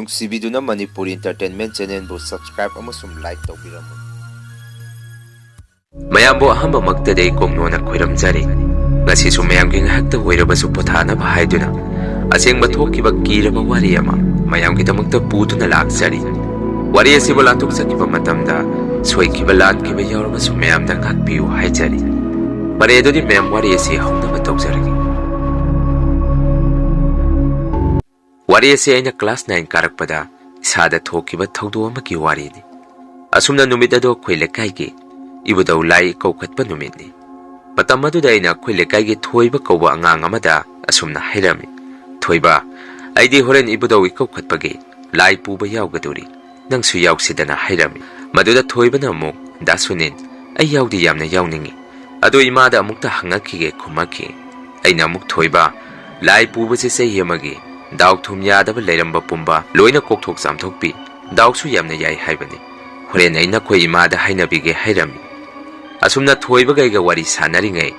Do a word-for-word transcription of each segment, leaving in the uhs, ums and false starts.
ꯅꯨꯡꯁꯤꯕꯤꯗꯨꯅ Manipuri Entertainment Channelꯕꯨ subscribe ꯑꯃꯁꯨꯡ like ꯇꯧꯕꯤꯔꯝꯃꯨ꯫ ꯃꯌꯥꯝꯕꯨ ꯑꯍꯥꯟꯕꯃꯛꯇꯗ ꯑꯩ ꯀꯣꯡꯅꯣꯅ ꯈꯣꯏꯔꯝꯖꯔꯤ꯫ ꯉꯁꯤꯁꯨ ꯃꯌꯥꯝꯒꯤ ꯉꯥꯏꯍꯥꯛꯇ ꯑꯣꯏꯔꯕꯁꯨ ꯄꯣꯊꯥꯅꯕ ꯍꯥꯏꯗꯨꯅ ꯑꯁꯦꯡꯕ ꯊꯣꯛꯈꯤꯕ ꯀꯤꯔꯕ ꯋꯥꯔꯤ ꯑꯃ ꯃꯌꯥꯝꯒꯤꯗꯃꯛꯇ ꯄꯨꯗꯨꯅ ꯂꯥꯛꯆꯔꯤ꯫ ꯋꯥꯔꯤ ꯑꯁꯤꯕꯨ ꯂꯥꯟꯊꯣꯛꯆꯈꯤꯕ ꯃꯇꯝꯗ ꯁꯣꯏꯈꯤꯕ ꯂꯥꯟꯈꯤꯕ ꯌꯥꯎꯔꯕꯁꯨ ꯃꯌꯥꯝꯗ ꯉꯥꯛꯄꯤꯌꯨ ꯍꯥꯏꯖꯔꯤ꯫ ꯐꯔꯦ, ꯑꯗꯨꯗꯤ ꯃꯌꯥꯝ ꯋꯥꯔꯤ ꯑꯁꯤ ꯍꯧꯅꯕ ꯇꯧꯖꯔꯒꯦ꯫ ꯋꯥꯔꯤ ꯑꯁꯤ ꯑꯩꯅ class nine ꯀꯥꯔꯛꯄꯗ ꯏꯁꯥꯗ ꯊꯣꯛꯈꯤꯕ ꯊꯧꯗꯣꯛ ꯑꯃꯒꯤ ꯋꯥꯔꯤꯅꯤ꯫ ꯑꯁꯨꯝꯅ ꯅꯨꯃꯤꯠ ꯑꯗꯣ ꯑꯩꯈꯣꯏ ꯂꯩꯀꯥꯏꯒꯤ ꯏꯕꯨꯙꯧ ꯂꯥꯏ ꯀꯧꯈꯠꯄ ꯅꯨꯃꯤꯠꯅꯤ꯫ ꯃꯇꯝ ꯑꯗꯨꯗ ꯑꯩꯅ ꯑꯩꯈꯣꯏ ꯂꯩꯀꯥꯏꯒꯤ ꯊꯣꯏꯕ ꯀꯧꯕ ꯑꯉꯥꯡ ꯑꯃꯗ ꯑꯁꯨꯝꯅ ꯍꯥꯏꯔꯝꯃꯤ, "ꯊꯣꯏꯕ, ꯑꯩꯗꯤ ꯍꯣꯔꯦꯟ ꯏꯕꯨꯙꯧ ꯏꯀꯧꯈꯠꯄꯒꯤ ꯂꯥꯏ ꯄꯨꯕ ꯌꯥꯎꯒꯗꯧꯔꯤ, ꯅꯪꯁꯨ ꯌꯥꯎꯁꯤꯗꯅ" ꯍꯥꯏꯔꯝꯃꯤ꯫ ꯃꯗꯨꯗ ꯊꯣꯏꯕꯅ ꯑꯃꯨꯛ, "ꯗꯥ ꯁꯨꯅꯤꯜ, ꯑꯩ ꯌꯥꯎꯗꯤ ꯌꯥꯝꯅ ꯌꯥꯎꯅꯤꯡꯏ, ꯑꯗꯣ ꯏꯃꯥꯗ ꯑꯃꯨꯛꯇ ꯍꯪꯉꯛꯈꯤꯒꯦ" ꯈꯨꯝꯃꯛꯈꯤ꯫ ꯑꯩꯅ ꯑꯃꯨꯛ, "ꯊꯣꯏꯕ, ꯂꯥꯏ ꯄꯨꯕꯁꯦ ꯆꯍꯤ ꯑꯃꯒꯤ ꯗꯥꯎ ꯊꯨꯝ ꯌꯥꯗꯕ ꯂꯩꯔꯝꯕ ꯄꯨꯝꯕ ꯂꯣꯏꯅ ꯀꯣꯛꯊꯣꯛ ꯆꯥꯝꯊꯣꯛꯄꯤ, ꯗꯥꯎꯁꯨ ꯌꯥꯝꯅ ꯌꯥꯏ ꯍꯥꯏꯕꯅꯤ꯫ ꯍꯣꯔꯦꯟ ꯑꯩ ꯅꯈꯣꯏ ꯏꯃꯥꯗ ꯍꯥꯏꯅꯕꯤꯒꯦ" ꯍꯥꯏꯔꯝꯃꯤ꯫ ꯑꯁꯨꯝꯅ ꯊꯣꯏꯕꯒ ꯑꯩꯒ ꯋꯥꯔꯤ ꯁꯥꯟꯅꯔꯤꯉꯩ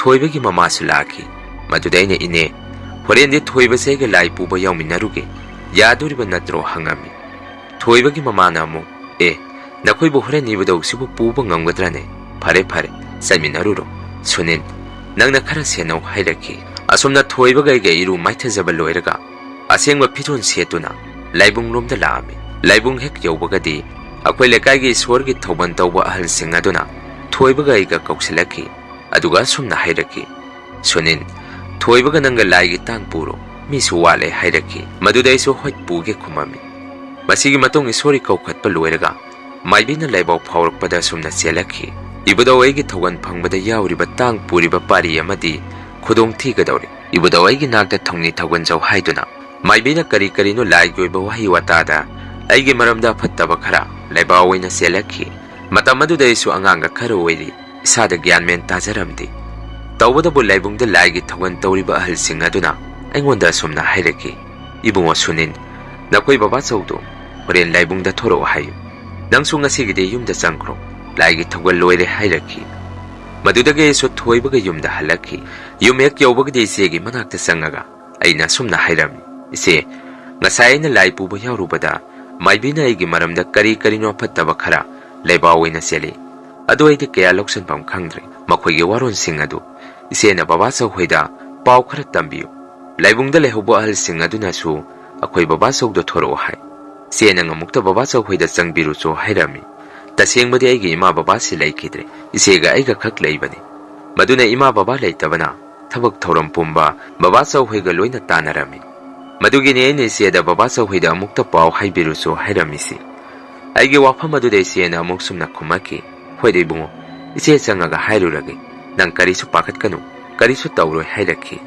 ꯊꯣꯏꯕꯒꯤ ꯃꯃꯥꯁꯨ ꯂꯥꯛꯈꯤ꯫ ꯃꯗꯨꯗ ꯑꯩꯅ, "ꯏꯅꯦ, ꯍꯣꯔꯦꯟꯗꯤ ꯊꯣꯏꯕꯁꯦ ꯑꯩꯒ ꯂꯥꯏ ꯄꯨꯕ ꯌꯥꯎꯃꯤꯟꯅꯔꯨꯒꯦ, ꯌꯥꯗꯣꯔꯤꯕ ꯅꯠꯇ꯭ꯔꯣ?" ꯍꯪꯉꯝꯃꯤ꯫ ꯊꯣꯏꯕꯒꯤ ꯃꯃꯥꯅ ꯑꯃꯨꯛ, "ꯑꯦ, ꯅꯈꯣꯏꯕꯨ ꯍꯣꯔꯦꯟ ꯏꯕꯨꯙꯧꯁꯤꯕꯨ ꯄꯨꯕ ꯉꯝꯒꯗ꯭ꯔꯅꯦ? ꯐꯔꯦ, ꯐꯔꯦ, ꯆꯠꯃꯤꯟꯅꯔꯨꯔꯣ꯫ ꯁꯨꯅꯤꯜ, ꯅꯪꯅ ꯈꯔ ꯁꯦꯟꯅꯧ" ꯍꯥꯏꯔꯛꯈꯤ꯫ ꯑꯁꯨꯝꯅ ꯊꯣꯏꯕꯒ ꯑꯩꯒ ꯏꯔꯨ ꯃꯥꯏꯊꯖꯕ ꯂꯣꯏꯔꯒ ꯑꯁꯦꯡꯕ ꯐꯤꯖꯣꯜ ꯁꯦꯠꯇꯨꯅ ꯂꯥꯏꯕꯨꯡ ꯂꯣꯝꯗ ꯂꯥꯛꯑꯝꯃꯤ꯫ ꯂꯥꯏꯕꯨꯡ ꯍꯦꯛ ꯌꯧꯕꯒꯗꯤ ꯑꯩꯈꯣꯏ ꯂꯩꯀꯥꯏꯒꯤ ꯏꯁꯣꯔꯒꯤ ꯊꯧꯒꯜ ꯇꯧꯕ ꯑꯍꯜꯁꯤꯡ ꯑꯗꯨꯅ ꯊꯣꯏꯕꯒ ꯑꯩꯒ ꯀꯧꯁꯤꯜꯂꯛꯈꯤ꯫ ꯑꯗꯨꯒ ꯑꯁꯨꯝꯅ ꯍꯥꯏꯔꯛꯈꯤ, "ꯁꯨꯅꯤꯜ, ꯊꯣꯏꯕꯒ ꯅꯪꯒ ꯂꯥꯏꯒꯤ ꯇꯥꯡ ꯄꯨꯔꯣ, ꯃꯤꯁꯨ ꯋꯥꯠꯂꯦ" ꯍꯥꯏꯔꯛꯈꯤ꯫ ꯃꯗꯨꯗ ꯑꯩꯁꯨ ꯍꯣꯏ ꯄꯨꯒꯦ ꯈꯨꯝꯃꯝꯃꯤ꯫ ꯃꯁꯤꯒꯤ ꯃꯇꯨꯡ ꯏꯁꯣꯔꯒꯤ ꯀꯧꯈꯠꯄ ꯂꯣꯏꯔꯒ ꯃꯥꯏꯕꯤꯅ ꯂꯥꯏꯕꯥꯎ ꯐꯥꯎꯔꯛꯄꯗ ꯑꯁꯨꯝꯅ ꯆꯦꯜꯂꯛꯈꯤ, "ꯏꯕꯨꯙꯧ, ꯑꯩꯒꯤ ꯊꯧꯒꯜ ꯐꯪꯕꯗ ꯌꯥꯎꯔꯤꯕ ꯇꯥꯡ ꯄꯨꯔꯤꯕ ꯄꯥꯔꯤ ꯑꯃꯗꯤ ꯈꯨꯗꯣꯡ ꯊꯤꯒꯗꯧꯔꯦ꯫ ꯏꯕꯨꯙꯧ, ꯑꯩꯒꯤ ꯅꯥꯛꯇ ꯊꯧꯅꯤ ꯊꯧꯒꯟꯖꯧ" ꯍꯥꯏꯗꯨꯅ ꯃꯥꯏꯕꯤꯅ ꯀꯔꯤ ꯀꯔꯤꯅꯣ ꯂꯥꯏꯒꯤ ꯑꯣꯏꯕ ꯋꯥꯍꯩ ꯋꯥꯇꯥꯗ ꯑꯩꯒꯤ ꯃꯔꯝꯗ ꯑꯐꯠꯇꯕ ꯈꯔ ꯂꯥꯏꯕꯥꯎ ꯑꯣꯏꯅ ꯆꯦꯜꯂꯛꯈꯤ꯫ ꯃꯇꯝ ꯑꯗꯨꯗ ꯑꯩꯁꯨ ꯑꯉꯥꯡꯒ ꯈꯔ ꯑꯣꯏꯔꯤ, ꯏꯁꯥꯗ ꯒ꯭ꯌꯥꯟ ꯃꯦꯟ ꯇꯥꯖꯔꯝꯗꯦ꯫ ꯇꯧꯕꯇꯕꯨ ꯂꯥꯏꯕꯨꯡꯗ ꯂꯥꯏꯒꯤ ꯊꯧꯒꯜ ꯇꯧꯔꯤꯕ ꯑꯍꯜꯁꯤꯡ ꯑꯗꯨꯅ ꯑꯩꯉꯣꯟꯗ ꯑꯁꯨꯝꯅ ꯍꯥꯏꯔꯛꯈꯤ, "ꯏꯕꯨꯡꯉꯣ ꯁꯨꯅꯤꯜ, ꯅꯈꯣꯏ ꯕꯕꯥꯆꯧꯗꯣ ꯍꯣꯔꯦꯟ ꯂꯥꯏꯕꯨꯡꯗ ꯊꯣꯔꯛꯑꯣ ꯍꯥꯏꯌꯨ꯫ ꯅꯪꯁꯨ ꯉꯁꯤꯒꯤꯗꯤ ꯌꯨꯝꯗ ꯆꯪꯈ꯭ꯔꯣ, ꯂꯥꯏꯒꯤ ꯊꯧꯒꯜ ꯂꯣꯏꯔꯦ" ꯍꯥꯏꯔꯛꯈꯤ꯫ ꯃꯗꯨꯗꯒꯤ ꯑꯩꯁꯨ ꯊꯣꯏꯕꯒ ꯌꯨꯝꯗ ꯍꯜꯂꯛꯈꯤ꯫ ꯌꯨꯝ ꯍꯦꯛ ꯌꯧꯕꯒꯗꯤ ꯏꯆꯦꯒꯤ ꯃꯅꯥꯛꯇ ꯆꯪꯉꯒ ꯑꯩꯅ ꯑꯁꯨꯝꯅ ꯍꯥꯏꯔꯝꯃꯤ, "ꯏꯆꯦ, ꯉꯁꯥꯏ ꯑꯩꯅ ꯂꯥꯏ ꯄꯨꯕ ꯌꯥꯎꯔꯨꯕꯗ ꯃꯥꯏꯕꯤꯅ ꯑꯩꯒꯤ ꯃꯔꯝꯗ ꯀꯔꯤ ꯀꯔꯤꯅꯣ ꯑꯐꯠꯇꯕ ꯈꯔ ꯂꯩꯕꯥꯎ ꯑꯣꯏꯅ ꯆꯦꯜꯂꯤ꯫ ꯑꯗꯨ ꯑꯩꯗꯤ ꯀꯌꯥ ꯂꯧꯁꯤꯟꯐꯝ ꯈꯪꯗ꯭ꯔꯦ꯫ ꯃꯈꯣꯏꯒꯤ ꯋꯥꯔꯣꯜꯁꯤꯡ ꯑꯗꯨ ꯏꯆꯦꯅ ꯕꯕꯥ ꯆꯧ ꯍꯣꯏꯗ ꯄꯥꯎ ꯈꯔ ꯇꯝꯕꯤꯌꯨ꯫ ꯂꯥꯏꯕꯨꯡꯗ ꯂꯩꯍꯧꯕ ꯑꯍꯜꯁꯤꯡ ꯑꯗꯨꯅꯁꯨ ꯑꯩꯈꯣꯏ ꯕꯕꯥ ꯆꯧꯗ ꯊꯣꯔꯛꯑꯣ ꯍꯥꯏ꯫ ꯏꯆꯦ ꯅꯪ ꯑꯃꯨꯛꯇ ꯕꯕꯥ ꯆꯧ ꯍꯣꯏꯗ ꯆꯪꯕꯤꯔꯨꯆꯣ ꯍꯥꯏꯔꯝꯃꯤ꯫ ꯇꯁꯦꯡꯕꯗꯤ ꯑꯩꯒꯤ ꯏꯃꯥ ꯕꯕꯥꯁꯤ ꯂꯩꯈꯤꯗ꯭ꯔꯦ꯫ ꯏꯆꯦꯒ ꯑꯩꯒ ꯈꯛ ꯂꯩꯕꯅꯤ꯫ ꯃꯗꯨꯅ ꯏꯃꯥ ꯕꯕꯥ ꯂꯩꯇꯕꯅ ꯊꯕꯛ ꯊꯧꯔꯝ ꯄꯨꯝꯕ ꯕꯕꯥ ꯆꯧ ꯍꯣꯏꯒ ꯂꯣꯏꯅ ꯇꯥꯟꯅꯔꯝꯃꯤ꯫ ꯃꯗꯨꯒꯤꯅꯤ ꯑꯩꯅ ꯏꯆꯦꯗ ꯕꯕꯥ ꯆꯧ ꯍꯣꯏꯗ ꯑꯃꯨꯛꯇ ꯄꯥꯎ ꯍꯥꯏꯕꯤꯔꯨꯆꯣ ꯍꯥꯏꯔꯝꯃꯤꯁꯤ꯫ ꯑꯩꯒꯤ ꯋꯥꯐꯝ ꯑꯗꯨꯗ ꯏꯆꯦꯅ ꯑꯃꯨꯛ ꯁꯨꯝꯅ ꯈꯨꯝꯃꯛꯈꯤ, "ꯍꯣꯏꯗ ꯏꯕꯨꯡꯉꯣ, ꯏꯆꯦ ꯆꯪꯉꯒ ꯍꯥꯏꯔꯨꯔꯒꯦ꯫ ꯅꯪ ꯀꯔꯤꯁꯨ ꯄꯥꯈꯠꯀꯅꯨ, ꯀꯔꯤꯁꯨ ꯇꯧꯔꯣꯏ" ꯍꯥꯏꯔꯛꯈꯤ꯫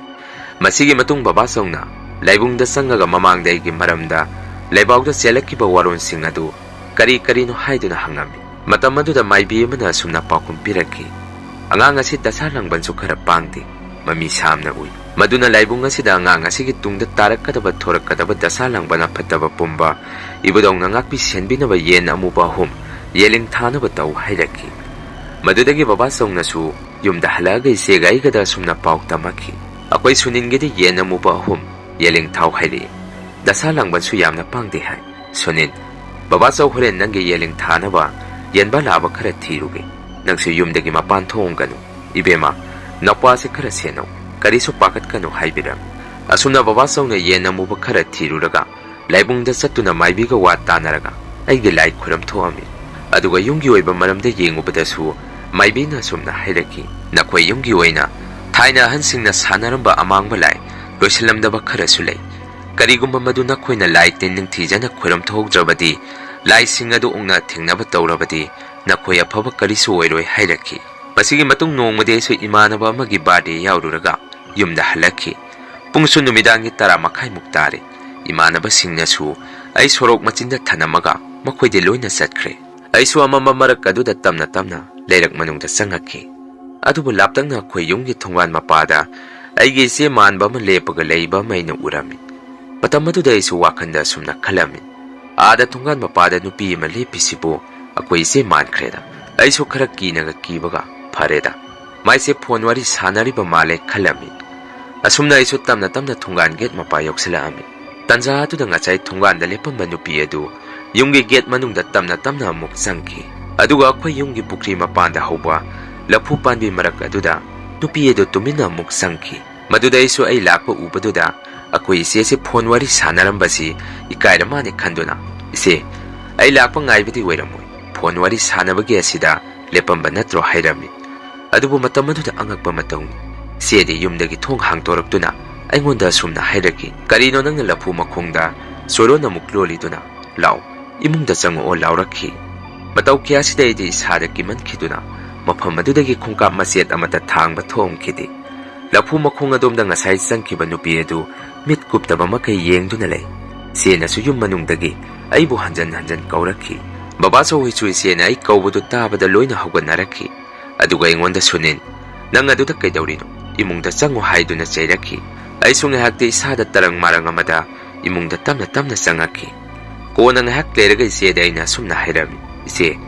ꯃꯁꯤꯒꯤ ꯃꯇꯨꯡ ꯕꯕꯥ ꯆꯧꯅ ꯂꯥꯏꯕꯨꯡꯗ ꯆꯪꯉꯒ ꯃꯃꯥꯡꯗ ꯑꯩꯒꯤ ꯃꯔꯝꯗ ꯂꯩꯕꯥꯎꯗ ꯆꯦꯜꯂꯛꯈꯤꯕ ꯋꯥꯔꯣꯜꯁꯤꯡ ꯑꯗꯨ ꯀꯔꯤ ꯀꯔꯤꯅꯣ ꯍꯥꯏꯗꯨꯅ ꯍꯪꯉꯝꯃꯤ꯫ ꯃꯇꯝ ꯑꯗꯨꯗ ꯃꯥꯏꯕꯤ ꯑꯃꯅ ꯑꯁꯨꯝꯅ ꯄꯥꯎꯈꯨꯝ ꯄꯤꯔꯛꯈꯤ, "ꯑꯉꯥꯡ ꯑꯁꯤ ꯗꯁꯥ ꯂꯥꯡꯕꯟꯁꯨ ꯈꯔ ꯄꯥꯡꯗꯦ, ꯃꯃꯤ ꯁꯥꯝꯅ ꯎꯏ꯫ ꯃꯗꯨꯅ ꯂꯥꯏꯕꯨꯡ ꯑꯁꯤꯗ ꯑꯉꯥꯡ ꯑꯁꯤꯒꯤ ꯇꯨꯡꯗ ꯇꯥꯔꯛꯀꯗꯕ ꯊꯣꯔꯛꯀꯗꯕ ꯗꯁꯥ ꯂꯥꯡꯕꯟ ꯑꯐꯠꯇꯕ ꯄꯨꯝꯕ ꯏꯕꯨꯙꯧꯅ ꯉꯥꯛꯄꯤ ꯁꯦꯟꯕꯤꯅꯕ ꯌꯦꯟ ꯑꯃꯨꯕ ꯑꯍꯨꯝ ꯌꯦꯜꯂꯤꯡ ꯊꯥꯅꯕ ꯇꯧ" ꯍꯥꯏꯔꯛꯈꯤ꯫ ꯃꯗꯨꯗꯒꯤ ꯕꯕꯥ ꯆꯧꯅꯁꯨ ꯌꯨꯝꯗ ꯍꯜꯂꯛꯑꯒ ꯏꯆꯦꯒ ꯑꯩꯒꯗ ꯑꯁꯨꯝꯅ ꯄꯥꯎ ꯇꯝꯃꯛꯈꯤ, "ꯑꯩꯈꯣꯏ ꯁꯨꯅꯤꯟꯒꯤꯗꯤ ꯌꯦꯟ ꯑꯃꯨꯕ ꯑꯍꯨꯝ ꯌꯦꯜꯂꯤꯡ ꯊꯥꯎ ꯍꯥꯏꯔꯛꯏ꯫ ꯗꯁꯥ ꯂꯥꯡꯕꯟꯁꯨ ꯌꯥꯝꯅ ꯄꯥꯡꯗꯦ ꯍꯥꯏ꯫ ꯁꯨꯅꯤꯟ, ꯕꯕꯥ ꯆꯧ ꯍꯣꯔꯦꯟ ꯅꯪꯒꯤ ꯌꯦꯜꯂꯤꯡ ꯊꯥꯅꯕ ꯌꯦꯟꯕ ꯂꯥꯕ ꯈꯔ ꯊꯤꯔꯨꯒꯦ꯫ ꯅꯪꯁꯨ ꯌꯨꯝꯗꯒꯤ ꯃꯄꯥꯟ ꯊꯣꯛꯑꯝꯒꯅꯨ꯫ ꯏꯕꯦꯝꯃ, ꯅꯄꯥꯁꯦ ꯈꯔ ꯁꯦꯟꯅꯧ, ꯀꯔꯤꯁꯨ ꯄꯥꯈꯠꯀꯅꯨ" ꯍꯥꯏꯕꯤꯔꯝꯃꯤ꯫ ꯑꯁꯨꯝꯅ ꯕꯕꯥ ꯆꯧꯅ ꯌꯦꯟ ꯑꯃꯨꯕ ꯈꯔ ꯊꯤꯔꯨꯔꯒ ꯂꯥꯏꯕꯨꯡꯗ ꯆꯠꯇꯨꯅ ꯃꯥꯏꯕꯤꯒ ꯋꯥ ꯇꯥꯅꯔꯒ ꯑꯩꯒꯤ ꯂꯥꯏ ꯈꯨꯔꯝ ꯊꯣꯛꯑꯝꯃꯤ꯫ ꯑꯗꯨꯒ ꯌꯨꯝꯒꯤ ꯑꯣꯏꯕ ꯃꯔꯝꯗ ꯌꯦꯡꯉꯨꯕꯗꯁꯨ ꯃꯥꯏꯕꯤꯅ ꯑꯁꯨꯝꯅ ꯍꯥꯏꯔꯛꯈꯤ, "ꯅꯈꯣꯏ ꯌꯨꯝꯒꯤ ꯑꯣꯏꯅ ꯊꯥꯏꯅ ꯑꯍꯟꯁꯤꯡꯅ ꯁꯥꯟꯅꯔꯝꯕ ꯑꯃꯥꯡꯕ ꯂꯥꯏ ꯂꯣꯏꯁꯤꯜꯂꯝꯗꯕ ꯈꯔꯁꯨ ꯂꯩ꯫ ꯀꯔꯤꯒꯨꯝꯕ ꯃꯗꯨ ꯅꯈꯣꯏꯅ ꯂꯥꯏ ꯇꯤꯟ ꯅꯤꯡꯊꯤꯖꯅ ꯈꯨꯔꯝ ꯊꯣꯛꯍꯧꯗ꯭ꯔꯕꯗꯤ, ꯂꯥꯏꯁꯤꯡ ꯑꯗꯨ ꯎꯛꯅ ꯊꯦꯡꯅꯕ ꯇꯧꯔꯕꯗꯤ, ꯅꯈꯣꯏ ꯑꯐꯕ ꯀꯔꯤꯁꯨ ꯑꯣꯏꯔꯣꯏ" ꯍꯥꯏꯔꯛꯈꯤ꯫ ꯃꯁꯤꯒꯤ ꯃꯇꯨꯡ ꯅꯣꯡꯃꯗꯤ ꯑꯩꯁꯨ ꯏꯃꯥꯟꯅꯕ ꯑꯃꯒꯤ ꯕꯥꯔꯗꯦ ꯌꯥꯎꯔꯨꯔꯒ ꯌꯨꯝꯗ ꯍꯜꯂꯛꯈꯤ꯫ ꯄꯨꯡꯁꯨ ꯅꯨꯃꯤꯗꯥꯡꯒꯤ ꯇꯔꯥ ꯃꯈꯥꯏꯃꯨꯛ ꯇꯥꯔꯦ꯫ ꯏꯃꯥꯟꯅꯕꯁꯤꯡꯅꯁꯨ ꯑꯩ ꯁꯣꯔꯣꯛ ꯃꯆꯤꯟꯗ ꯊꯅꯝꯃꯒ ꯃꯈꯣꯏꯗꯤ ꯂꯣꯏꯅ ꯆꯠꯈ꯭ꯔꯦ꯫ ꯑꯩꯁꯨ ꯑꯃꯝꯕ ꯃꯔꯛ ꯑꯗꯨꯗ ꯇꯞꯅ ꯇꯞꯅ ꯂꯩꯔꯛ ꯃꯅꯨꯡꯗ ꯆꯪꯉꯛꯈꯤ꯫ ꯑꯗꯨꯕꯨ ꯂꯥꯞꯇꯛꯅ ꯑꯩꯈꯣꯏ ꯌꯨꯝꯒꯤ ꯊꯣꯡꯒꯥꯟ ꯃꯄꯥꯗ ꯑꯩꯒꯤ ꯏꯆꯦ ꯃꯥꯟꯕ ꯑꯃ ꯂꯦꯞꯄꯒ ꯂꯩꯕ ꯑꯃ ꯑꯩꯅ ꯎꯔꯝꯃꯤ꯫ ꯃꯇꯝ ꯑꯗꯨꯗ ꯑꯩꯁꯨ ꯋꯥꯈꯜꯗ ꯑꯁꯨꯝꯅ ꯈꯜꯂꯝꯃꯤ, "ꯑꯥꯗ ꯊꯣꯡꯒꯥꯟ ꯃꯄꯥꯗ ꯅꯨꯄꯤ ꯑꯃ ꯂꯦꯞꯄꯤꯁꯤꯕꯨ ꯑꯩꯈꯣꯏ ꯏꯆꯦ ꯃꯥꯟꯈ꯭ꯔꯦꯗ"꯫ ꯑꯩꯁꯨ ꯈꯔ ꯀꯤꯅꯒ ꯀꯤꯕꯒ ꯐꯔꯦꯗ꯫ ꯃꯥꯏꯁꯦ ꯐꯣꯟ ꯋꯥꯔꯤ ꯁꯥꯟꯅꯔꯤꯕ ꯃꯥꯜꯂꯦ ꯈꯜꯂꯝꯃꯤ꯫ ꯑꯁꯨꯝꯅ ꯑꯩꯁꯨ ꯇꯞꯅ ꯇꯞꯅ ꯊꯣꯡꯒꯥꯟ ꯒꯦꯠ ꯃꯄꯥ ꯌꯧꯁꯤꯜꯂꯛꯑꯝꯃꯤ꯫ ꯇꯟꯖꯥ ꯑꯗꯨꯗ ꯉꯁꯥꯏ ꯊꯣꯡꯒꯥꯟꯗ ꯂꯦꯞꯄꯝꯕ ꯅꯨꯄꯤ ꯑꯗꯨ ꯌꯨꯝꯒꯤ ꯒꯦꯠ ꯃꯅꯨꯡꯗ ꯇꯞꯅ ꯇꯞꯅ ꯑꯃꯨꯛ ꯆꯪꯈꯤ꯫ ꯑꯗꯨꯒ ꯑꯩꯈꯣꯏ ꯌꯨꯝꯒꯤ ꯄꯨꯈ꯭ꯔꯤ ꯃꯄꯥꯟꯗ ꯍꯧꯕ ꯂꯐꯨ ꯄꯥꯝꯕꯤ ꯃꯔꯛ ꯑꯗꯨꯗ ꯅꯨꯄꯤ ꯑꯗꯨ ꯇꯨꯃꯤꯟꯅ ꯑꯃꯨꯛ ꯆꯪꯈꯤ꯫ ꯃꯗꯨꯗ ꯑꯩꯁꯨ ꯑꯩ ꯂꯥꯛꯄ ꯎꯕꯗꯨꯗ ꯑꯩꯈꯣꯏ ꯏꯆꯦꯁꯤ ꯐꯣꯟ ꯋꯥꯔꯤ ꯁꯥꯟꯅꯔꯝꯕꯁꯤ ꯏꯀꯥꯏꯔ ꯃꯥꯅꯦ ꯈꯟꯗꯨꯅ, "ꯏꯆꯦ, ꯑꯩ ꯂꯥꯛꯄ ꯉꯥꯏꯕꯗꯤ ꯑꯣꯏꯔꯝꯃꯣꯏ, ꯐꯣꯟ ꯋꯥꯔꯤ ꯁꯥꯟꯅꯕꯒꯤ ꯑꯁꯤꯗ ꯂꯦꯞꯄꯝꯕ ꯅꯠꯇ꯭ꯔꯣ?" ꯍꯥꯏꯔꯝꯃꯤ꯫ ꯑꯗꯨꯕꯨ ꯃꯇꯝ ꯑꯗꯨꯗ ꯑꯉꯛꯄ ꯃꯇꯧꯅꯤ, ꯏꯆꯦꯗꯤ ꯌꯨꯝꯗꯒꯤ ꯊꯣꯡ ꯍꯥꯡꯗꯣꯔꯛꯇꯨꯅ ꯑꯩꯉꯣꯟꯗ ꯑꯁꯨꯝꯅ ꯍꯥꯏꯔꯛꯈꯤ, "ꯀꯔꯤꯅꯣ ꯅꯪꯅ ꯂꯐꯨ ꯃꯈꯣꯡꯗ ꯆꯣꯏꯔꯣꯟ ꯑꯃꯨꯛ ꯂꯣꯜꯂꯤꯗꯨꯅ? ꯂꯥꯎ, ꯏꯃꯨꯡꯗ ꯆꯪꯉꯛꯑꯣ" ꯂꯥꯎꯔꯛꯈꯤ꯫ ꯃꯇꯧ ꯀꯌꯥꯁꯤꯗ ꯑꯩꯗꯤ ꯏꯁꯥꯗ ꯀꯤꯃꯟꯈꯤꯗꯨꯅ ꯃꯐꯝ ꯑꯗꯨꯗꯒꯤ ꯈꯣꯡꯀꯥꯞ ꯃꯆꯦꯠ ꯑꯃꯠꯇ ꯊꯥꯡꯕ ꯊꯣꯛꯑꯝꯈꯤꯗꯦ꯫ ꯂꯐꯨ ꯃꯈꯣꯡ ꯑꯗꯣꯝꯗ ꯉꯁꯥꯏ ꯆꯪꯈꯤꯕ ꯅꯨꯄꯤ ꯑꯗꯨ ꯃꯤꯠ ꯀꯨꯞꯇꯕ ꯃꯈꯩ ꯌꯦꯡꯗꯨꯅ ꯂꯩ꯫ ꯏꯆꯦꯅꯁꯨ ꯌꯨꯝ ꯃꯅꯨꯡꯗꯒꯤ ꯑꯩꯕꯨ ꯍꯟꯖꯟ ꯍꯟꯖꯟ ꯀꯧꯔꯛꯈꯤ꯫ ꯕꯕꯥꯆꯧ ꯍꯣꯏꯁꯨ ꯏꯆꯦꯅ ꯑꯩ ꯀꯧꯕꯗꯨ ꯇꯥꯕꯗ ꯂꯣꯏꯅ ꯍꯧꯒꯠꯅꯔꯛꯈꯤ꯫ ꯑꯗꯨꯒ ꯑꯩꯉꯣꯟꯗ "ꯁꯨꯅꯤꯟ, ꯅꯪ ꯑꯗꯨꯗ ꯀꯩꯗꯧꯔꯤꯅꯣ? ꯏꯃꯨꯡꯗ ꯆꯪꯉꯣ" ꯍꯥꯏꯗꯨꯅ ꯆꯩꯔꯛꯈꯤ꯫ ꯑꯩꯁꯨ ꯉꯥꯏꯍꯥꯛꯇꯤ ꯏꯁꯥꯗ ꯇꯔꯪ ꯃꯔꯪ ꯑꯃꯗ ꯏꯃꯨꯡꯗ ꯇꯞꯅ ꯇꯞꯅ ꯆꯪꯉꯛꯈꯤ꯫ ꯀꯣꯟꯅ ꯉꯥꯏꯍꯥꯛ ꯂꯩꯔꯒ ꯏꯆꯦꯗ ꯑꯩꯅ ꯑꯁꯨꯝꯅ ꯍꯥꯏꯔꯝꯃꯤ, "ꯏꯆꯦ,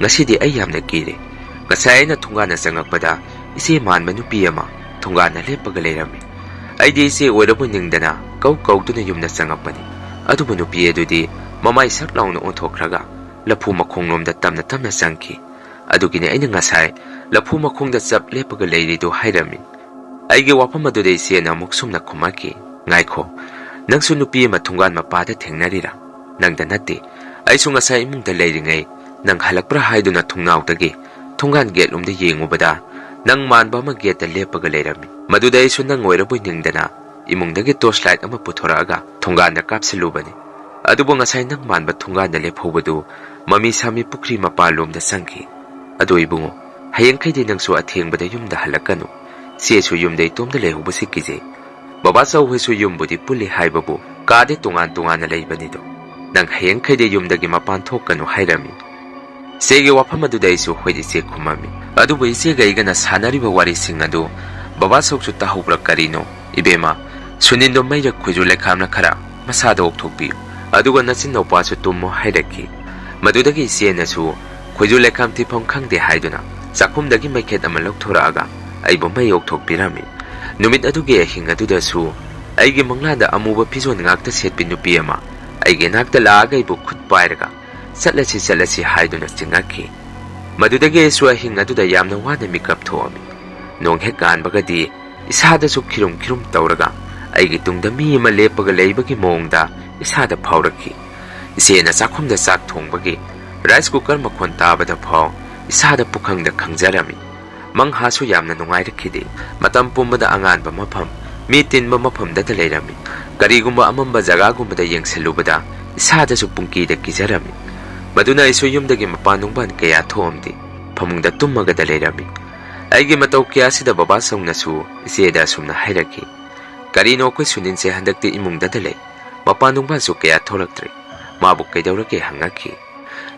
ꯉꯁꯤꯗꯤ ꯑꯩ ꯌꯥꯝꯅ ꯀꯤꯔꯦ꯫ ꯉꯁꯥꯏ ꯑꯩꯅ ꯊꯣꯡꯒꯥꯟꯗ ꯆꯪꯉꯛꯄꯗ ꯏꯆꯦ ꯃꯥꯟꯕ ꯅꯨꯄꯤ ꯑꯃ ꯊꯣꯡꯒꯥꯟꯗ ꯂꯦꯞꯄꯒ ꯂꯩꯔꯝꯃꯤ꯫ ꯑꯩꯗꯤ ꯏꯆꯦ ꯑꯣꯏꯔꯕꯣꯏ ꯅꯤꯡꯗꯅ ꯀꯧ ꯀꯧꯗꯨꯅ ꯌꯨꯝꯗ ꯆꯪꯉꯛꯄꯅꯤ꯫ ꯑꯗꯨꯕꯨ ꯅꯨꯄꯤ ꯑꯗꯨꯗꯤ ꯃꯃꯥꯏ ꯁꯛ ꯂꯥꯎꯅ ꯑꯣꯟꯊꯣꯛꯈ꯭ꯔꯒ ꯂꯐꯨ ꯃꯈꯣꯡꯂꯣꯝꯗ ꯇꯞꯅ ꯇꯞꯅ ꯆꯪꯈꯤ꯫ ꯑꯗꯨꯒꯤꯅꯦ ꯑꯩꯅ ꯉꯁꯥꯏ ꯂꯐꯨ ꯃꯈꯣꯡꯗ ꯆꯞ ꯂꯦꯞꯄꯒ ꯂꯩꯔꯤꯗꯨ" ꯍꯥꯏꯔꯝꯃꯤ꯫ ꯑꯩꯒꯤ ꯋꯥꯐꯝ ꯑꯗꯨꯗ ꯏꯆꯦꯅ ꯑꯃꯨꯛ ꯁꯨꯝꯅ ꯈꯨꯝꯃꯛꯈꯤ, "ꯉꯥꯏꯈꯣ, ꯅꯪꯁꯨ ꯅꯨꯄꯤ ꯑꯃ ꯊꯣꯡꯒꯥꯟ ꯃꯄꯥꯗ ꯊꯦꯡꯅꯔꯤꯔꯥ? ꯅꯪꯗ ꯅꯠꯇꯦ, ꯑꯩꯁꯨ ꯉꯁꯥꯏ ꯏꯃꯨꯡꯗ ꯂꯩꯔꯤꯉꯩ ꯅꯪ ꯍꯜꯂꯛꯄ꯭ꯔꯥ ꯍꯥꯏꯗꯨꯅ ꯊꯣꯡꯅꯥꯎꯗꯒꯤ ꯊꯣꯡꯒꯥꯟ ꯒꯦꯠꯂꯣꯝꯗ ꯌꯦꯡꯉꯨꯕꯗ ꯅꯪ ꯃꯥꯟꯕ ꯑꯃ ꯒꯦꯠꯇ ꯂꯦꯞꯄꯒ ꯂꯩꯔꯝꯃꯤ꯫ ꯃꯗꯨꯗ ꯑꯩꯁꯨ ꯅꯪ ꯑꯣꯏꯔꯕꯣꯏ ꯅꯤꯡꯗꯅ ꯏꯃꯨꯡꯗꯒꯤ ꯇꯣꯔꯆ ꯂꯥꯏꯠ ꯑꯃ ꯄꯨꯊꯣꯔꯛꯑꯒ ꯊꯣꯡꯒꯥꯟꯗ ꯀꯥꯞꯁꯤꯜꯂꯨꯕꯅꯤ꯫ ꯑꯗꯨꯕꯨ ꯉꯁꯥꯏ ꯅꯪ ꯃꯥꯟꯕ ꯊꯣꯡꯒꯥꯟꯗ ꯂꯦꯞꯍꯧꯕꯗꯨ ꯃꯃꯤ ꯁꯥꯃꯤ ꯄꯨꯈ꯭ꯔꯤ ꯃꯄꯥꯜꯂꯣꯝꯗ ꯆꯪꯈꯤ꯫ ꯑꯗꯣ ꯏꯕꯨꯡꯉꯣ, ꯍꯌꯦꯡꯈꯩꯗꯤ ꯅꯪꯁꯨ ꯑꯊꯦꯡꯕꯗ ꯌꯨꯝꯗ ꯍꯜꯂꯛꯀꯅꯨ꯫ ꯆꯦꯁꯨ ꯌꯨꯝꯗ ꯏꯇꯣꯝꯗ ꯂꯩꯍꯧꯕꯁꯤ ꯀꯤꯖꯩ꯫ ꯕꯕꯥ ꯆꯧ ꯍꯣꯏꯁꯨ ꯌꯨꯝꯕꯨꯗꯤ ꯄꯨꯜꯂꯤ ꯍꯥꯏꯕꯕꯨ ꯀꯥꯗꯤ ꯇꯣꯉꯥꯟ ꯇꯣꯉꯥꯟꯅ ꯂꯩꯕꯅꯤꯗꯣ꯫ ꯅꯪ ꯍꯌꯦꯡꯈꯩꯗꯤ ꯌꯨꯝꯗꯒꯤ ꯃꯄꯥꯟ ꯊꯣꯛꯀꯅꯨ" ꯍꯥꯏꯔꯝꯃꯤ꯫ ꯏꯆꯦꯒꯤ ꯋꯥꯐꯝ ꯑꯗꯨꯗ ꯑꯩꯁꯨ ꯍꯣꯏ ꯏꯆꯦ ꯈꯨꯝꯃꯝꯃꯤ꯫ ꯑꯗꯨꯕꯨ ꯏꯆꯦꯒ ꯑꯩꯒꯅ ꯁꯥꯟꯅꯔꯤꯕ ꯋꯥꯔꯤꯁꯤꯡ ꯑꯗꯨ ꯕꯕꯥ ꯆꯧꯁꯨ ꯇꯥꯍꯧꯕ꯭ꯔꯥ ꯀꯔꯤꯅꯣ? "ꯏꯕꯦꯝꯃ, ꯁꯨꯅꯤꯟꯗꯣ ꯃꯩꯔ ꯈꯣꯏꯖꯨ ꯂꯩꯈꯥꯝꯅ ꯈꯔ ꯃꯁꯥꯗ ꯑꯣꯛꯊꯣꯛꯄꯤꯌꯨ, ꯑꯗꯨꯒ ꯅꯆꯤꯟ ꯅꯧꯄꯥꯁꯨ ꯇꯨꯝꯃꯣ" ꯍꯥꯏꯔꯛꯈꯤ꯫ ꯃꯗꯨꯗꯒꯤ ꯏꯆꯦꯅꯁꯨ ꯈꯣꯏꯖꯨ ꯂꯩꯈꯥꯝ ꯊꯤꯐꯝ ꯈꯪꯗꯦ ꯍꯥꯏꯗꯨꯅ ꯆꯥꯛꯈꯨꯝꯗꯒꯤ ꯃꯩꯈꯦꯠ ꯑꯃ ꯂꯧꯊꯣꯔꯛꯑꯒ ꯑꯩꯕꯨ ꯃꯩ ꯑꯣꯛꯊꯣꯛꯄꯤꯔꯝꯃꯤ꯫ ꯅꯨꯃꯤꯠ ꯑꯗꯨꯒꯤ ꯑꯍꯤꯡ ꯑꯗꯨꯗꯁꯨ ꯑꯩꯒꯤ ꯃꯪꯂꯥꯟꯗ ꯑꯃꯨꯕ ꯐꯤꯖꯣꯜ ꯉꯥꯛꯇ ꯁꯦꯠꯄꯤ ꯅꯨꯄꯤ ꯑꯃ ꯑꯩꯒꯤ ꯏꯅꯥꯛꯇ ꯂꯥꯛꯑꯒ ꯑꯩꯕꯨ ꯈꯨꯠ ꯄꯥꯏꯔꯒ "ꯆꯠꯂꯁꯤ, ꯆꯠꯂꯁꯤ" ꯍꯥꯏꯗꯨꯅ ꯆꯤꯡꯉꯛꯈꯤ꯫ ꯃꯗꯨꯗꯒꯤ ꯑꯩꯁꯨ ꯑꯍꯤꯡ ꯑꯗꯨꯗ ꯌꯥꯝꯅ ꯋꯥꯅ ꯃꯤꯀꯞ ꯊꯣꯛꯑꯝꯃꯤ꯫ ꯅꯣꯡ ꯍꯦꯛ ꯀꯥꯟꯕꯒꯗꯤ ꯏꯁꯥꯗꯁꯨ ꯈꯤꯔꯨꯝ ꯈꯤꯔꯨꯝ ꯇꯧꯔꯒ ꯑꯩꯒꯤ ꯇꯨꯡꯗ ꯃꯤ ꯑꯃ ꯂꯦꯞꯄꯒ ꯂꯩꯕꯒꯤ ꯃꯑꯣꯡꯗ ꯏꯁꯥꯗ ꯐꯥꯎꯔꯛꯈꯤ꯫ ꯏꯆꯦꯅ ꯆꯥꯛꯈꯨꯝꯗ ꯆꯥꯛ ꯊꯣꯡꯕꯒꯤ rice cooker ꯃꯈꯣꯟ ꯇꯥꯕꯗ ꯐꯥꯎ ꯏꯁꯥꯗ ꯄꯨꯈꯪꯗ ꯈꯪꯖꯔꯝꯃꯤ꯫ ꯃꯪꯍꯥꯁꯨ ꯌꯥꯝꯅ ꯅꯨꯡꯉꯥꯏꯔꯛꯈꯤꯗꯦ꯫ ꯃꯇꯝ ꯄꯨꯝꯕꯗ ꯑꯉꯥꯟꯕ ꯃꯐꯝ, ꯃꯤ ꯇꯤꯟꯕ ꯃꯐꯝꯗꯗ ꯂꯩꯔꯝꯃꯤ꯫ ꯀꯔꯤꯒꯨꯝꯕ ꯑꯃꯝꯕ ꯖꯒꯥꯒꯨꯝꯕꯗ ꯌꯦꯡꯁꯤꯜꯂꯨꯕꯗ ꯏꯁꯥꯗꯁꯨ ꯄꯨꯡꯀꯤꯗ ꯀꯤꯖꯔꯝꯃꯤ꯫ ꯃꯗꯨꯅ ꯑꯩꯁꯨ ꯌꯨꯝꯗꯒꯤ ꯃꯄꯥꯟ ꯅꯨꯡꯕꯥꯟ ꯀꯌꯥ ꯊꯣꯛꯑꯝꯗꯦ꯫ ꯐꯃꯨꯡꯗ ꯇꯨꯝꯃꯒꯗ ꯂꯩꯔꯝꯃꯤ꯫ ꯑꯩꯒꯤ ꯃꯇꯧ ꯀꯌꯥꯁꯤꯗ ꯕꯕꯥ ꯆꯧꯅꯁꯨ ꯏꯆꯦꯗ ꯑꯁꯨꯝꯅ ꯍꯥꯏꯔꯛꯈꯤ, "ꯀꯔꯤꯅꯣ ꯑꯩꯈꯣꯏ ꯁꯨꯅꯤꯟꯁꯦ ꯍꯟꯗꯛꯇꯤ ꯏꯃꯨꯡꯗꯗ ꯂꯩ, ꯃꯄꯥꯟ ꯅꯨꯡꯕꯥꯟꯁꯨ ꯀꯌꯥ ꯊꯣꯛꯂꯛꯇ꯭ꯔꯦ, ꯃꯥꯕꯨ ꯀꯩꯗꯧꯔꯒꯦ?" ꯍꯪꯉꯛꯈꯤ꯫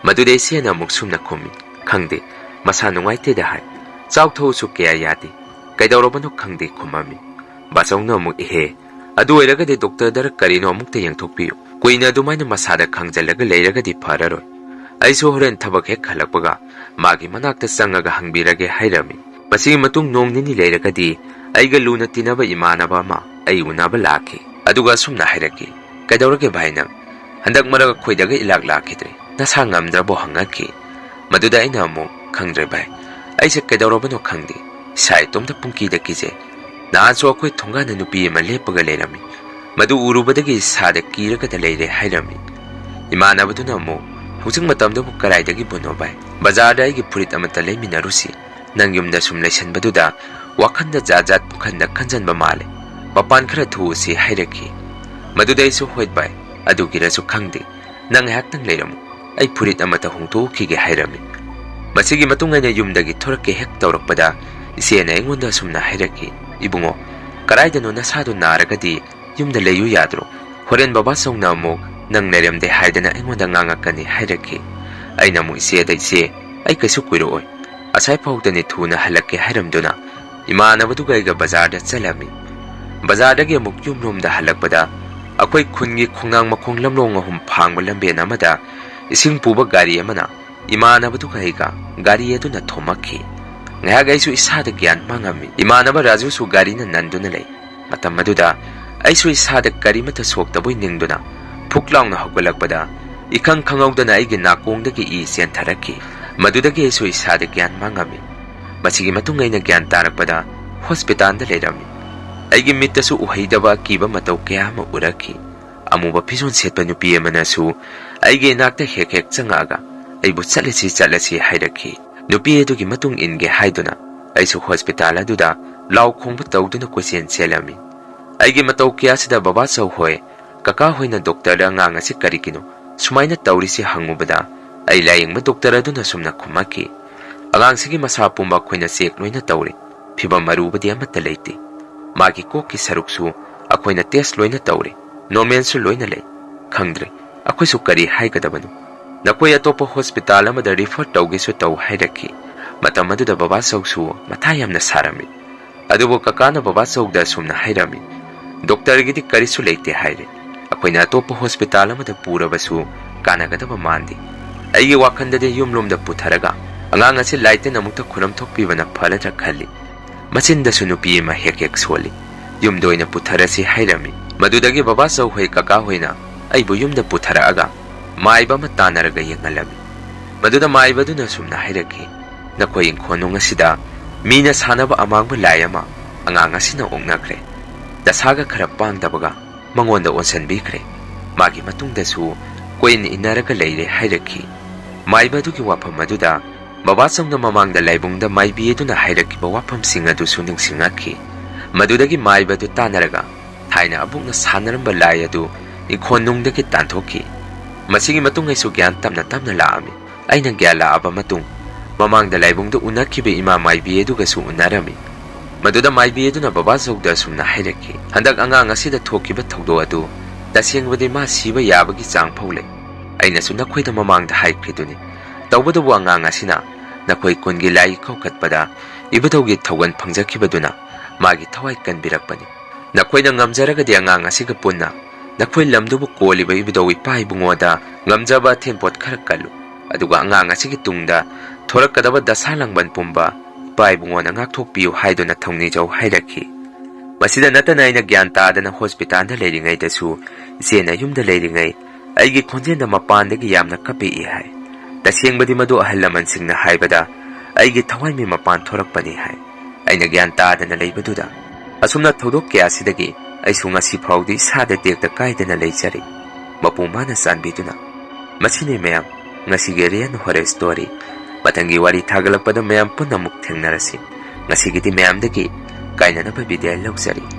ꯃꯗꯨꯗ ꯏꯆꯦꯅ ꯑꯃꯨꯛ ꯁꯨꯝꯅ ꯈꯨꯝꯃꯤ, "ꯈꯪꯗꯦ, ꯃꯁꯥ ꯅꯨꯡꯉꯥꯏꯇꯦꯗ ꯍꯥꯏ, ꯆꯥꯛ ꯊꯣꯛꯎꯁꯨ ꯀꯌꯥ ꯌꯥꯗꯦ, ꯀꯩꯗꯧꯔꯕꯅꯣ ꯈꯪꯗꯦ" ꯈꯨꯝꯃꯝꯃꯤ꯫ ꯕꯥꯆꯧꯅ ꯑꯃꯨꯛ, "ꯏꯍꯦ, ꯑꯗꯨ ꯑꯣꯏꯔꯒꯗꯤ ꯗꯣꯛꯇꯔꯗꯔ ꯀꯔꯤꯅꯣ ꯑꯃꯨꯛꯇ ꯌꯦꯡꯊꯣꯛꯄꯤꯌꯨ, ꯀꯨꯏꯅ ꯑꯗꯨꯃꯥꯏꯅ ꯃꯁꯥꯗ ꯈꯥꯡꯖꯜꯂꯒ ꯂꯩꯔꯒꯗꯤ ꯐꯔꯔꯣꯏ, ꯑꯩꯁꯨ ꯍꯣꯔꯦꯟ ꯊꯕꯛ ꯍꯦꯛ ꯍꯜꯂꯛꯄꯒ ꯃꯥꯒꯤ ꯃꯅꯥꯛꯇ ꯆꯪꯉꯒ ꯍꯪꯕꯤꯔꯒꯦ" ꯍꯥꯏꯔꯝꯃꯤ꯫ ꯃꯁꯤꯒꯤ ꯃꯇꯨꯡ ꯅꯣꯡ ꯅꯤꯅꯤ ꯂꯩꯔꯒꯗꯤ ꯑꯩꯒ ꯂꯨꯅ ꯇꯤꯟꯅꯕ ꯏꯃꯥꯟꯅꯕ ꯑꯃ ꯑꯩ ꯎꯅꯕ ꯂꯥꯛꯈꯤ꯫ ꯑꯗꯨꯒ ꯑꯁꯨꯝꯅ ꯍꯥꯏꯔꯛꯈꯤ, "ꯀꯩꯗꯧꯔꯒꯦ ꯚꯥꯏ ꯅꯪ? ꯍꯟꯗꯛ ꯃꯔꯛ ꯑꯩꯈꯣꯏꯗꯒ ꯏꯂꯥꯛ ꯂꯥꯛꯈꯤꯗ꯭ꯔꯦ, ꯅꯁꯥ ꯉꯝꯗ꯭ꯔꯕꯣ?" ꯍꯪꯉꯛꯈꯤ꯫ ꯃꯗꯨꯗ ꯑꯩꯅ ꯑꯃꯨꯛ, "ꯈꯪꯗ꯭ꯔꯦ ꯚꯥꯏ, ꯑꯩꯁꯦ ꯀꯩꯗꯧꯔꯕꯅꯣ ꯈꯪꯗꯦ, ꯏꯁꯥ ꯏꯇꯣꯝꯇ ꯄꯨꯡꯀꯤꯗ ꯀꯤꯖꯩ꯫ ꯅꯍꯥꯟꯁꯨ ꯑꯩꯈꯣꯏ ꯊꯣꯡꯒꯥꯟꯗ ꯅꯨꯄꯤ ꯑꯃ ꯂꯦꯞꯄꯒ ꯂꯩꯔꯝꯃꯤ, ꯃꯗꯨ ꯎꯔꯨꯕꯗꯒꯤ ꯏꯁꯥꯗ ꯀꯤꯔꯒꯗ ꯂꯩꯔꯦ" ꯍꯥꯏꯔꯝꯃꯤ꯫ ꯏꯃꯥꯟꯅꯕꯗꯨꯅ ꯑꯃꯨꯛ, "ꯍꯧꯖꯤꯛ ꯃꯇꯝꯗꯕꯨ ꯀꯗꯥꯏꯗꯒꯤꯕꯨꯅꯣ ꯚꯥꯏ? ꯕꯖꯥꯔꯗ ꯑꯩꯒꯤ ꯐꯨꯔꯤꯠ ꯑꯃꯠꯇ ꯂꯩꯃꯤꯟꯅꯔꯨꯁꯤ, ꯅꯪ ꯌꯨꯝꯗ ꯁꯨꯝ ꯂꯩꯁꯟꯕꯗꯨꯗ ꯋꯥꯈꯟꯗ ꯖꯥꯠ ꯖꯥꯠ ꯄꯨꯡꯈꯟꯗ ꯈꯟꯖꯟꯕ ꯃꯥꯜꯂꯦ, ꯃꯄꯥꯟ ꯈꯔ ꯊꯣꯛꯎꯁꯤ" ꯍꯥꯏꯔꯛꯈꯤ꯫ ꯃꯗꯨꯗ ꯑꯩꯁꯨ, "ꯍꯣꯏ ꯚꯥꯏ, ꯑꯗꯨꯒꯤꯔꯁꯨ ꯈꯪꯗꯦ, ꯅꯪ ꯉꯥꯏꯍꯥꯛꯇꯪ ꯂꯩꯔꯝꯃꯨ, ꯑꯩ ꯐꯨꯔꯤꯠ ꯑꯃꯠꯇ ꯍꯣꯡꯗꯣꯛꯎꯈꯤꯒꯦ" ꯍꯥꯏꯔꯝꯃꯤ꯫ ꯃꯁꯤꯒꯤ ꯃꯇꯨꯡ ꯑꯩꯅ ꯌꯨꯝꯗꯒꯤ ꯊꯣꯔꯛꯀꯦ ꯍꯦꯛ ꯇꯧꯔꯛꯄꯗ ꯏꯆꯦꯅ ꯑꯩꯉꯣꯟꯗ ꯑꯁꯨꯝꯅ ꯍꯥꯏꯔꯛꯈꯤ, "ꯏꯕꯨꯡꯉꯣ, ꯀꯗꯥꯏꯗꯅꯣ ꯅꯁꯥꯗꯣ ꯅꯥꯔꯒꯗꯤ ꯌꯨꯝꯗ ꯂꯩꯌꯨ ꯌꯥꯗ꯭ꯔꯣ? ꯍꯣꯔꯦꯟ ꯕꯕꯥ ꯆꯧꯅ ꯑꯃꯨꯛ ꯅꯪ ꯂꯩꯔꯝꯗꯦ ꯍꯥꯏꯗꯅ ꯑꯩꯉꯣꯟꯗ ꯉꯥꯡꯉꯛꯀꯅꯤ" ꯍꯥꯏꯔꯛꯈꯤ꯫ ꯑꯩꯅ ꯑꯃꯨꯛ ꯏꯆꯦꯗ, "ꯏꯆꯦ, ꯑꯩ ꯀꯩꯁꯨ ꯀꯨꯏꯔꯛꯑꯣꯏ, ꯑꯁꯥꯏ ꯐꯥꯎꯗꯅꯤ ꯊꯨꯅ ꯍꯜꯂꯛꯀꯦ" ꯍꯥꯏꯔꯝꯗꯨꯅ ꯏꯃꯥꯟꯅꯕꯗꯨꯒ ꯑꯩꯒ ꯕꯖꯥꯔꯗ ꯆꯠꯂꯝꯃꯤ꯫ ꯕꯖꯥꯔꯗꯒꯤ ꯑꯃꯨꯛ ꯌꯨꯝꯂꯣꯝꯗ ꯍꯜꯂꯛꯄꯗ ꯑꯩꯈꯣꯏ ꯈꯨꯟꯒꯤ ꯈꯣꯡꯅꯥꯡ ꯃꯈꯣꯡ ꯂꯝꯂꯣꯡ ꯑꯍꯨꯝ ꯐꯥꯡꯕ ꯂꯝꯕꯦꯟ ꯑꯃꯗ ꯏꯁꯤꯡ ꯄꯨꯕ ꯒꯥꯔꯤ ꯑꯃꯅ ꯏꯃꯥꯟꯅꯕꯗꯨꯒ ꯑꯩꯒ ꯒꯥꯔꯤ ꯑꯗꯨꯅ ꯊꯣꯝꯃꯛꯈꯤ꯫ ꯉꯥꯏꯍꯥꯛ ꯑꯩꯁꯨ ꯏꯁꯥꯗ ꯒ꯭ꯌꯥꯟ ꯃꯥꯡꯉꯝꯃꯤ꯫ ꯏꯃꯥꯟꯅꯕ ꯔꯥꯖꯨꯁꯨ ꯒꯥꯔꯤꯅ ꯅꯟꯗꯨꯅ ꯂꯩ꯫ ꯃꯇꯝ ꯑꯗꯨꯗ ꯑꯩꯁꯨ ꯏꯁꯥꯗ ꯀꯔꯤꯃꯠꯇ ꯁꯣꯛꯇꯕꯣꯏ ꯅꯤꯡꯗꯨꯅ ꯐꯨꯛ ꯂꯥꯎꯅ ꯍꯧꯒꯠꯂꯛꯄꯗ, ꯏꯈꯪ ꯈꯪꯍꯧꯗꯅ ꯑꯩꯒꯤ ꯅꯥꯀꯣꯡꯗꯒꯤ ꯏ ꯆꯦꯟꯊꯔꯛꯈꯤ꯫ ꯃꯗꯨꯗꯒꯤ ꯑꯩꯁꯨ ꯏꯁꯥꯗ ꯒ꯭ꯌꯥꯟ ꯃꯥꯡꯉꯝꯃꯤ꯫ ꯃꯁꯤꯒꯤ ꯃꯇꯨꯡ ꯑꯩꯅ ꯒ꯭ꯌꯥꯟ ꯇꯥꯔꯛꯄꯗ ꯍꯣꯁꯄꯤꯇꯥꯜꯗ ꯂꯩꯔꯝꯃꯤ꯫ ꯑꯩꯒꯤ ꯃꯤꯠꯇꯁꯨ ꯎꯍꯩꯗꯕ ꯑꯀꯤꯕ ꯃꯇꯧ ꯀꯌꯥ ꯑꯃ ꯎꯔꯛꯈꯤ꯫ ꯑꯃꯨꯕ ꯐꯤꯖꯣꯜ ꯁꯦꯠꯄ ꯅꯨꯄꯤ ꯑꯃꯅꯁꯨ ꯑꯩꯒꯤ ꯏꯅꯥꯛꯇ ꯍꯦꯛ ꯍꯦꯛ ꯆꯪꯉꯛꯑꯒ ꯑꯩꯕꯨ "ꯆꯠꯂꯁꯤ, ꯆꯠꯂꯁꯤ" ꯍꯥꯏꯔꯛꯈꯤ꯫ ꯅꯨꯄꯤ ꯑꯗꯨꯒꯤ ꯃꯇꯨꯡ ꯏꯟꯒꯦ ꯍꯥꯏꯗꯨꯅ ꯑꯩꯁꯨ ꯍꯣꯁꯄꯤꯇꯥꯜ ꯑꯗꯨꯗ ꯂꯥꯎ ꯈꯣꯡꯕ ꯇꯧꯗꯨꯅ ꯀꯣꯏꯆꯦꯟ ꯆꯦꯜꯂꯝꯃꯤ꯫ ꯑꯩꯒꯤ ꯃꯇꯧ ꯀꯌꯥꯁꯤꯗ ꯕꯕꯥ ꯆꯧ ꯍꯣꯏ, ꯀꯀꯥ ꯍꯣꯏꯅ ꯗꯣꯛꯇꯔꯗ "ꯑꯉꯥꯡ ꯑꯁꯤ ꯀꯔꯤꯒꯤꯅꯣ ꯁꯨꯃꯥꯏꯅ ꯇꯧꯔꯤꯁꯤ?" ꯍꯪꯉꯨꯕꯗ, ꯑꯩ ꯂꯥꯌꯦꯡꯕ ꯗꯣꯛꯇꯔ ꯑꯗꯨꯅ ꯁꯨꯝꯅ ꯈꯨꯝꯃꯛꯈꯤ, "ꯑꯉꯥꯡꯁꯤꯒꯤ ꯃꯁꯥ ꯄꯨꯝꯕ ꯑꯩꯈꯣꯏꯅ ꯆꯦꯛ ꯂꯣꯏꯅ ꯇꯧꯔꯦ, ꯐꯤꯕꯝ ꯑꯔꯨꯕꯗꯤ ꯑꯃꯠꯇ ꯂꯩꯇꯦ꯫ ꯃꯥꯒꯤ ꯀꯣꯛꯀꯤ ꯁꯔꯨꯛꯁꯨ ꯑꯩꯈꯣꯏꯅ ꯇꯦꯁ ꯂꯣꯏꯅ ꯇꯧꯔꯦ, ꯅꯣꯔꯃꯦꯜꯁꯨ ꯂꯣꯏꯅ ꯂꯩ꯫ ꯈꯪꯗ꯭ꯔꯦ, ꯑꯩꯈꯣꯏꯁꯨ ꯀꯔꯤ ꯍꯥꯏꯒꯗꯕꯅꯣ꯫ ꯅꯈꯣꯏ ꯑꯇꯣꯞꯄ ꯍꯣꯁꯄꯤꯇꯥꯜ ꯑꯃꯗ ꯔꯤꯐꯔ ꯇꯧꯒꯦꯁꯨ ꯇꯧ" ꯍꯥꯏꯔꯛꯈꯤ꯫ ꯃꯇꯝ ꯑꯗꯨꯗ ꯕꯕꯥ ꯆꯧꯁꯨ ꯃꯊꯥ ꯌꯥꯝꯅ ꯁꯥꯔꯝꯃꯤ꯫ ꯑꯗꯨꯕꯨ ꯀꯀꯥꯅ ꯕꯕꯥ ꯆꯧꯗ ꯑꯁꯨꯝꯅ ꯍꯥꯏꯔꯝꯃꯤ, "ꯗꯣꯛꯇꯔꯒꯤꯗꯤ ꯀꯔꯤꯁꯨ ꯂꯩꯇꯦ ꯍꯥꯏꯔꯦ꯫ ꯑꯩꯈꯣꯏꯅ ꯑꯇꯣꯞꯄ ꯍꯣꯁꯄꯤꯇꯥꯜ ꯑꯃꯗ ꯄꯨꯔꯕꯁꯨ ꯀꯥꯟꯅꯒꯗꯕ ꯃꯥꯟꯗꯦ꯫ ꯑꯩꯒꯤ ꯋꯥꯈꯜꯗꯗꯤ ꯌꯨꯝꯂꯣꯝꯗ ꯄꯨꯊꯔꯒ ꯑꯉꯥꯡ ꯑꯁꯤ ꯂꯥꯏꯇꯤꯟ ꯑꯃꯨꯛꯇ ꯈꯨꯔꯝ ꯊꯣꯛꯄꯤꯕꯅ ꯐꯔꯗ꯭ꯔꯥ ꯈꯜꯂꯤ꯫" ꯃꯆꯤꯟꯗꯁꯨ ꯅꯨꯄꯤ ꯑꯃ ꯍꯦꯛ ꯍꯦꯛ ꯁꯣꯜꯂꯤ꯫ "ꯌꯨꯝꯗ ꯑꯣꯏꯅ ꯄꯨꯊꯔꯁꯤ" ꯍꯥꯏꯔꯝꯃꯤ꯫ ꯃꯗꯨꯗꯒꯤ ꯕꯕꯥ ꯆꯧ ꯍꯣꯏ, ꯀꯀꯥ ꯍꯣꯏꯅ ꯑꯩꯕꯨ ꯌꯨꯝꯗ ꯄꯨꯊꯔꯛꯑꯒ ꯃꯥꯏꯕ ꯑꯃ ꯇꯥꯟꯅꯔꯒ ꯌꯦꯡꯍꯜꯂꯝꯃꯤ꯫ ꯃꯗꯨꯗ ꯃꯥꯏꯕꯗꯨꯅ ꯁꯨꯝꯅ ꯍꯥꯏꯔꯛꯈꯤ, "ꯅꯈꯣꯏ ꯏꯪꯈꯣꯜꯅꯨꯡ ꯑꯁꯤꯗ ꯃꯤꯅ ꯁꯥꯟꯅꯕ ꯑꯃꯥꯡꯕ ꯂꯥꯏ ꯑꯃ ꯑꯉꯥꯡ ꯑꯁꯤꯅ ꯑꯣꯛꯅꯈ꯭ꯔꯦ꯫ ꯗꯁꯥꯒ ꯈꯔ ꯄꯥꯡꯗꯕꯒ ꯃꯉꯣꯟꯗ ꯑꯣꯟꯁꯤꯟꯕꯤꯈ꯭ꯔꯦ꯫ ꯃꯥꯒꯤ ꯃꯇꯨꯡꯗꯁꯨ ꯀꯣꯏꯏꯟ ꯏꯟꯅꯔꯒ ꯂꯩꯔꯦ" ꯍꯥꯏꯔꯛꯈꯤ꯫ ꯃꯥꯏꯕ ꯑꯗꯨꯒꯤ ꯋꯥꯐꯝ ꯑꯗꯨꯗ ꯕꯕꯥ ꯆꯧꯅ ꯃꯃꯥꯡꯗ ꯂꯥꯏꯕꯨꯡꯗ ꯃꯥꯏꯕꯤ ꯑꯗꯨꯅ ꯍꯥꯏꯔꯛꯈꯤꯕ ꯋꯥꯐꯝꯁꯤꯡ ꯑꯗꯨꯁꯨ ꯅꯤꯡꯁꯤꯡꯉꯛꯈꯤ꯫ ꯃꯗꯨꯗꯒꯤ ꯃꯥꯏꯕ ꯑꯗꯨ ꯇꯥꯟꯅꯔꯒ ꯊꯥꯏꯅ ꯑꯕꯣꯛꯅ ꯁꯥꯟꯅꯔꯝꯕ ꯂꯥꯏ ꯑꯗꯨ ꯏꯪꯈꯣꯜꯅꯨꯡꯗꯒꯤ ꯇꯥꯟꯊꯣꯛꯈꯤ꯫ ꯃꯁꯤꯒꯤ ꯃꯇꯨꯡ ꯑꯩꯁꯨ ꯒ꯭ꯌꯥꯟ ꯇꯞꯅ ꯇꯞꯅ ꯂꯥꯛꯑꯝꯃꯤ꯫ ꯑꯩꯅ ꯒ꯭ꯌꯥꯟ ꯂꯥꯛꯑꯕ ꯃꯇꯨꯡ, ꯃꯃꯥꯡꯗ ꯂꯥꯏꯕꯨꯡꯗ ꯎꯅꯈꯤꯕ ꯏꯃꯥ ꯃꯥꯏꯕꯤ ꯑꯗꯨꯒꯁꯨ ꯎꯅꯔꯝꯃꯤ꯫ ꯃꯗꯨꯗ ꯃꯥꯏꯕꯤ ꯑꯗꯨꯅ ꯕꯕꯥ ꯆꯧꯗ ꯑꯁꯨꯝꯅ ꯍꯥꯏꯔꯛꯈꯤ, "ꯍꯟꯗꯛ ꯑꯉꯥꯡ ꯑꯁꯤꯗ ꯊꯣꯛꯈꯤꯕ ꯊꯧꯗꯣꯛ ꯑꯗꯨ ꯇꯁꯦꯡꯕꯗꯤ ꯃꯥ ꯁꯤꯕ ꯌꯥꯕꯒꯤ ꯆꯥꯡ ꯐꯥꯎ ꯂꯩ꯫ ꯑꯩꯅꯁꯨ ꯅꯈꯣꯏꯗ ꯃꯃꯥꯡꯗ ꯍꯥꯏꯈ꯭ꯔꯤꯗꯨꯅꯤ꯫ ꯇꯧꯕꯇꯕꯨ ꯑꯉꯥꯡ ꯑꯁꯤꯅ ꯅꯈꯣꯏ ꯀꯨꯟꯒꯤ ꯂꯥꯏ ꯏꯀꯧꯈꯠꯄꯗ ꯏꯕꯨꯙꯧꯒꯤ ꯊꯧꯒꯜ ꯐꯪꯖꯈꯤꯕꯗꯨꯅ ꯃꯥꯒꯤ ꯊꯋꯥꯏ ꯀꯟꯕꯤꯔꯛꯄꯅꯤ꯫ ꯅꯈꯣꯏꯅ ꯉꯝꯖꯔꯒꯗꯤ ꯑꯉꯥꯡ ꯑꯁꯤꯒ ꯄꯨꯟꯅ ꯅꯈꯣꯏ ꯂꯝꯗꯨꯕꯨ ꯀꯣꯜꯂꯤꯕ ꯏꯕꯨꯙꯧ ꯏꯄꯥ ꯏꯕꯨꯡꯉꯣꯗ ꯉꯝꯖꯕ ꯑꯊꯦꯟꯄꯣꯠ ꯈꯔ ꯀꯜꯂꯨ꯫ ꯑꯗꯨꯒ ꯑꯉꯥꯡ ꯑꯁꯤꯒꯤ ꯇꯨꯡꯗ ꯊꯣꯔꯛꯀꯗꯕ ꯗꯁꯥ ꯂꯥꯡꯕꯟ ꯄꯨꯝꯕ ꯏꯄꯥ ꯏꯕꯨꯡꯉꯣꯅ ꯉꯥꯛꯊꯣꯛꯄꯤꯌꯨ" ꯍꯥꯏꯗꯨꯅ ꯊꯧꯅꯤꯖꯧ ꯍꯥꯏꯔꯛꯈꯤ꯫ ꯃꯁꯤꯗ ꯅꯠꯇꯅ ꯑꯩꯅ ꯒ꯭ꯌꯥꯟ ꯇꯥꯗꯅ ꯍꯣꯁꯄꯤꯇꯥꯜꯗ ꯂꯩꯔꯤꯉꯩꯗꯁꯨ ꯏꯆꯦꯅ ꯌꯨꯝꯗ ꯂꯩꯔꯤꯉꯩ ꯑꯩꯒꯤ ꯈꯣꯟꯖꯦꯜꯗ ꯃꯄꯥꯟꯗꯒꯤ ꯌꯥꯝꯅ ꯀꯞꯄꯛꯏ ꯍꯥꯏ꯫ ꯇꯁꯦꯡꯕꯗꯤ ꯃꯗꯨ ꯑꯍꯜ ꯂꯃꯟꯁꯤꯡꯅ ꯍꯥꯏꯕꯗ ꯑꯩꯒꯤ ꯊꯋꯥꯏ ꯃꯤ ꯃꯄꯥꯟ ꯊꯣꯔꯛꯄꯅꯤ ꯍꯥꯏ꯫ ꯑꯩꯅ ꯒ꯭ꯌꯥꯟ ꯇꯥꯗꯅ ꯂꯩꯕꯗꯨꯗ ꯑꯁꯨꯝꯅ ꯊꯧꯗꯣꯛ ꯀꯌꯥꯁꯤꯗꯒꯤ ꯑꯩꯁꯨ ꯉꯁꯤ ꯐꯥꯎꯗꯤ ꯏꯁꯥꯗ ꯇꯦꯛꯇ ꯀꯥꯏꯗꯅ ꯂꯩꯖꯔꯤ꯫ ꯃꯄꯨ ꯃꯥꯅ ꯆꯥꯟꯕꯤꯗꯨꯅ꯫ ꯃꯁꯤꯅꯤ ꯃꯌꯥꯝ, ꯉꯁꯤꯒꯤ ꯔꯤꯌꯦꯜ ꯍꯣꯔꯔ ꯁ꯭ꯇꯣꯔꯤ꯫ ꯃꯊꯪꯒꯤ ꯋꯥꯔꯤ ꯊꯥꯒꯠꯂꯛꯄꯗ ꯃꯌꯥꯝ ꯄꯨꯟꯅ ꯑꯃꯨꯛ ꯊꯦꯡꯅꯔꯁꯤ꯫ ꯉꯁꯤꯒꯤꯗꯤ ꯃꯌꯥꯝꯗꯒꯤ ꯀꯥꯏꯅꯅꯕ ꯕꯤꯗꯥꯏ ꯂꯧꯖꯔꯤ꯫